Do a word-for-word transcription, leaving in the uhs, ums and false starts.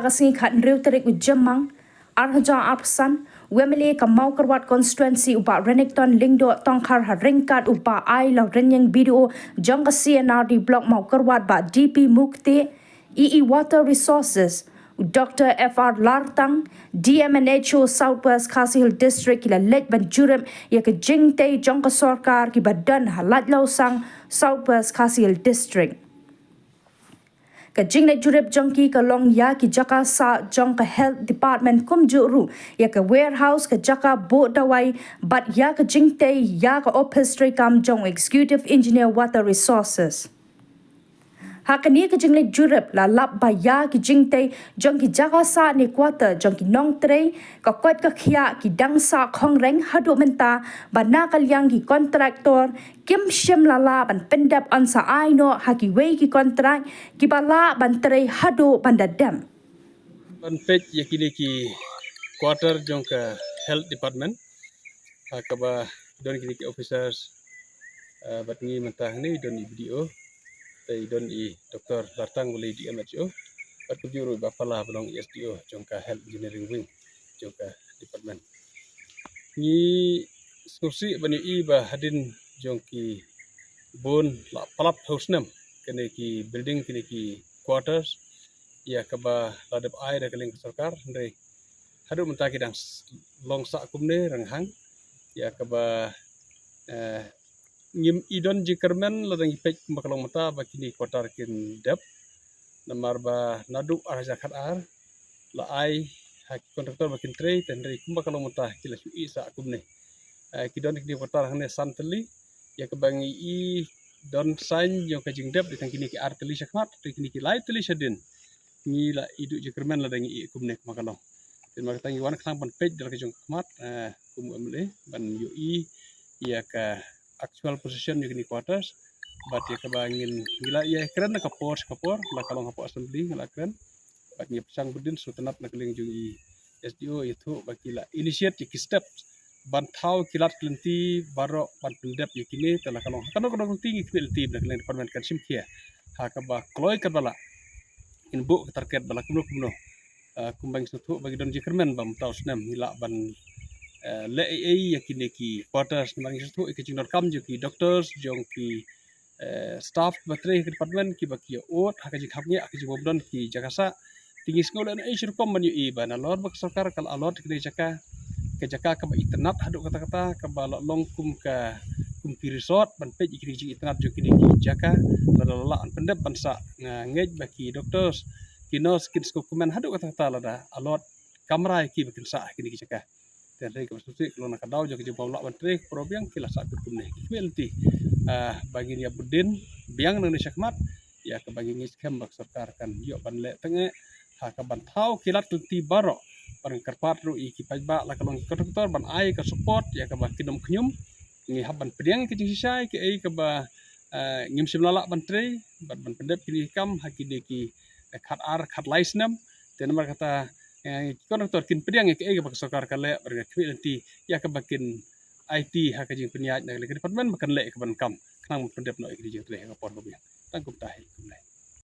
Ka sngi khathynriew tarik u Jymmang, ar hajar arphew san, u M L A ka Mawkyrwat constituency u Bah Renikton Lyngdoh Tongkhar ha ryngkat u Bah Ailawrynïeng B D O jong ka C and R D Block Mawkyrwat, Bah D P Mukti, E E Water Resources, u Doctor F R Lartang, D M and H O South West Khasi Hills District ki la leit ban jurip ïa ka jingtei jong ka sorkar kiba don ha Laitlawsang, South West Khasi Hills District. Ka jingleit jurip jong ki ka long ïa ki jaka sah jong ka Health Department kumjuh ruh ïa ka warehouse, ka jaka buh dawai bad ïa ka jingtei ïa ka ophis treikam jong u Executive Engineer Water Resources. Ha kane ka jingleit jurip la lap ba ïa ki jingtei jong ki jaka sah ne quarter jong ki nongtrei, ka koit ka khiah, ki dang sah khongreng haduh mynta, ba na ka liang ki kontraktor kim shym la lah ban pyndep, yn sa ai noh ha kiwei ki kontrak kiba lah ban trei haduh ban da dep. Ban peit ïa kine ki quarter jong ka Health Department, ha kaba don kine ki officers, eh, bad ngi mynta hangne don i B D O, te i don i Doctor Lartang, u la i D M H O, bad kumjuh ruh i Bah Pala ba long i S D O jong ka Health Engineering Wing jong ka department. Ngi sngewsih ban ïohi ba hadien jong ki bun la palat ha u snem kine ki building, kine ki quarters, ïa kaba la dep ai da ka liang ka sorkar, hynrei haduh mynta ki dang s-, long sah kumne ranghang, ïa kaba, eh, ngim i don jingkyrmen lada ngi peit kumba ka long mynta ba kine quarter kin dep, namar ba naduh ar hajar khatar la ai ha ki kontraktor ba kin trei, te hynrei kumba ka long mynta ki la shu i sah kumne. Eh, ki don kine quarter hangne san tylli, ïa kaba ngi i don sign jong ka jingdep da tang kine ki ar tylli shakhmat, te kine ki lai tylli shadien ngi la i duh jingkyrmen lada ngi i kumne kumba ka long. Te namar kata ngi wan khnang ban peit da la ka jong ka khmat, eh, kum u M L A ban ïohi ïa ka actual position jong kine quarters, bad ïa kaba ngin, ngi la ïa kren na ka por sha ka por, la ka long hapoh assembly ngi la kren, bad ngi pyrshang bad dien sngewtynnat na ka liang jong i S D O ïathuh ba ki la initiate ïa ki steps ban thaw ki lad ki lynti baroh ban pyndep ïa kine, te la ka long ha kano kano ka lynti ngi khmih lynti ba na ka liang department kan shim khia ha kaba kloi katba lah, kin buh ka target ba la kumno kumno. Ah, kumba ngi sngewthuh ba ngi don jingkyrmen ba mynta u snem ngi lah ban, eh, leh ei ei ïa kine ki quarters, namar ngi sngewthuh ïa ki jingdonkam jong ki doctors, jong ki, eh, staff kiba trei ha ka department kiba ki ïa ud ha ka jingkhapngiah ha ka jingbym don ki jaka sah. Te ngi sngew lehnohei shi rukom ban ïohi ba nalor ba ka sorkar ka la allot kine ki jaka, ka jaka kaba itynnad haduh katta katta, kaba la long kum ka, kum ki resort, ban peit ïa kine ki jingitynnad jong kine ki jaka, lada la lah ban pyndep ban sah, nga ngeit ba ki doctors, ki nurse kin sngewkmen haduh katta katta lada allot kamra ïa ki ba kin sah ha kine ki jaka. Te hynrei kaba sngewsih ka long na ka daw jong ka jingbym lah ban trei ka por ba biang ki la sah kut kumne. Ki khmih lynti, ah, ba ngin ïa bud dien biang nangne shakhmat, ïa kaba ngi ngeit skhem ba ka sorkar kan ïoh ban leh tang eh ha ka ban thaw ki lad ki lynti baroh, ban kyrpad ruh ïa ki paidbah la ka long ki kontraktor ban ai ka support ïa kaba kin ym khñium. Ngi hap ban pdiang ïa ka jingshisha ïa kaei kaba, eh, ngim shym la lah ban trei bad ban pyndep kine ki kam ha kine ki, eh, khatar khatlai snem. Te namar kata, eh, ki kontraktor kin pdiang ïa kaei kaba ka sorkar ka leh bad ka khmih lynti ïa kaba kin aiti ha ka jingpynïaid na ka liang ka department ba kan leh ïa ka ban kam khnang ban pyndep noh ïa kine ki jingtrei ha ka por ba biang. Tang kumta hi kumne.